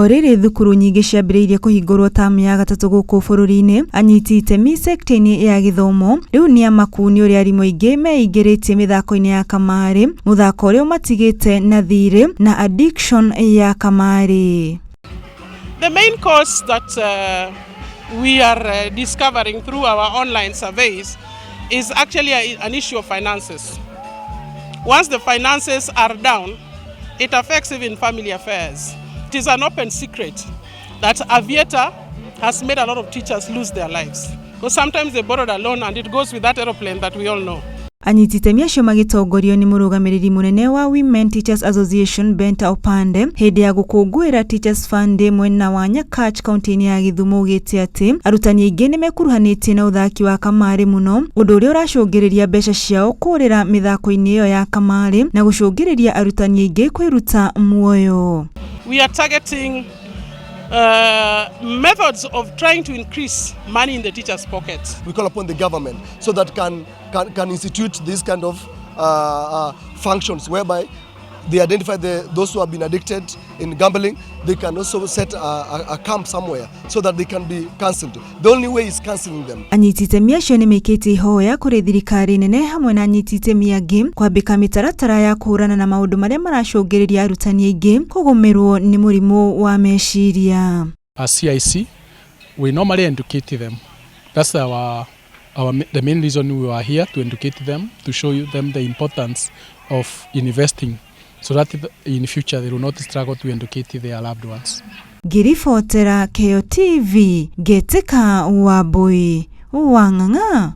O rĩrĩ thukuru nyingĩ ciambĩrĩirie kũhingũrwo tamu ya gatatũ gũkũ bũrũri-inĩ, anyiti itemi sekta-inĩ ya gĩthomo rĩu nĩ amaku nĩ ũrĩa arimũ aingĩ meingĩrĩtie mĩthako-inĩ ya kamarĩ, mũthako ũrĩa ũmatigĩte na thirĩ na addiction ya kamarĩ. The main cause that we are discovering through our online surveys is actually an issue of finances. Once the finances are down, it affects even family affairs. It is an open secret that Aviator has made a lot of teachers lose their lives. Because sometimes they borrowed a loan and it goes with that aeroplane that we all know. Anyiti itemi acio magĩtongorio nĩ mũrũgamĩrĩri mũnene wa Women Teachers Association Benta Opande hĩndĩ ya gũkũngũĩra Teachers Fund Day mwena wa Nyakach kaunti-inĩ ya Gĩthumo ugĩte atĩ arutani aingĩ nĩ mekuruhanĩtie na ũthaki wa kamarĩ mũno, ũndũ ũrĩa ũracũngĩrĩria mbeca ciao kũrĩra mĩthako-inĩ ĩyo ya kamarĩ na gũcũngĩrĩria arutani aingĩ kwĩruta muoyo. We are targeting methods of trying to increase money in the teachers' pockets. We call upon the government so that can institute this kind of functions whereby they identify those who have been addicted in gambling. They can also set a camp somewhere so that they can be counseled. The only way is counseling them. Anyiti itemi acio nĩ mekĩte ihoya kũrĩ thirikari nene hamwe na anyiti itemi angĩ kwambĩka mĩtaratara ya kũhũrana na maũndũ marĩa maracũngĩrĩria arutani aingĩ kũgũmĩrwo nĩ mũrimũ wa meciria. As CIC, we normally educate them. That's the main reason we are here, to educate them, to show them the importance of investing so that in future they will not struggle to educate their loved ones. Ngĩribotera Keo TV, Ngetika Wambui wa Ng'ang'a.